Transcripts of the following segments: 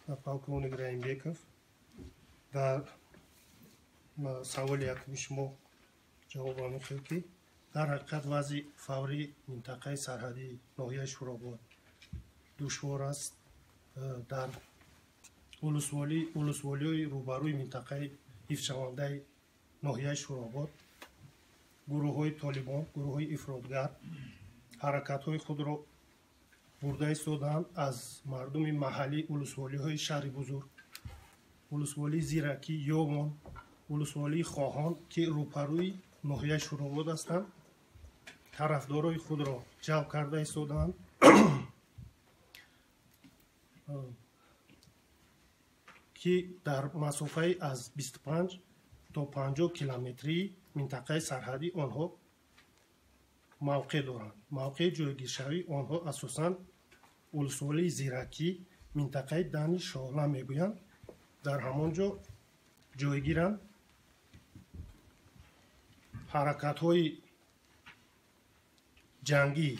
Полковник Раимбеков, дар саволи якуми шумо ҷавоб мехел, ки дар ҳақиқат вазъи фаврии минтақаи сарҳадии ноҳияи Шӯробод душвор аст. Дар улусволиҳои рӯбарӯи минтақаи ҳифзшавандаи ноҳияи Шӯробод гурӯҳҳои толибон, гурӯҳҳои ифротгар ҳаракатҳои худро бурда истодаанд. Аз мардуми маҳаллӣ улусволиҳои шаҳри бузург, улусволии Зиракӣ, Ёвон, улусволии Хоҳон, ки рӯпарӯи ноҳияи Шӯробод ҳастанд, тарафдорои худро ҷалб карда истодаанд, ки дар масофаи аз 25 то 50 километрии минтақаи сарҳадӣ онҳо мавқеъ доранд. Мавқеи ҷойгиршавии онҳо асосан улусволии Зиракӣ, минтақаи Дани Шола мегӯянд, дар ҳамон ҷо ҷойгиранд. Ҳаракатҳои ҷангӣ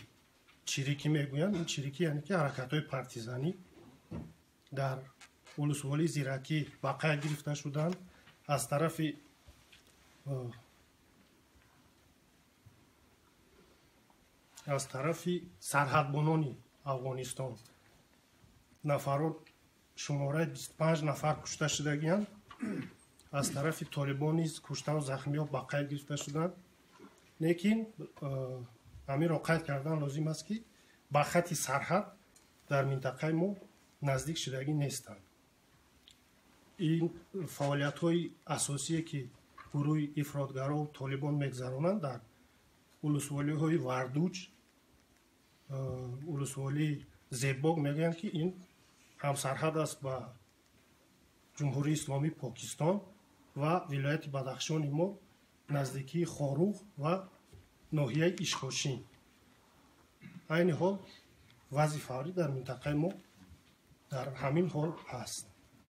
чирикӣ мегӯянд. Ин чирикӣ яъне ки ҳаракатҳои партизанӣ дар улусволии Зиракӣ ба қайд гирифта шуданд. Аз тарафи сарҳадбонони Афғонистон нафарот шумораи 25 нафар кушта шудагианд. Аз тарафи толибон низ куштаву захмиҳо ба қайд гирифта шуданд. Лекин ҳаминро қайд кардан лозим аст, ки ба хатти сарҳад дар минтақаи мо наздик шудагӣ нестанд. Ин фаъолиятҳои асосие, ки гурӯҳи ифротгарову толибон мегузаронанд, дар улусволиҳои Вардуҷ, улусволии Зеббог мегӯянд, ки ин ҳамсарҳад аст ба Ҷумҳурии Исломии Покистон ва вилояти Бадахшони мо, наздикии Хоруғ ва ноҳияи Ишкошин. Айни ҳол вазъи фаврӣ дар минтақаи мо дар ҳамин ҳол ҳаст.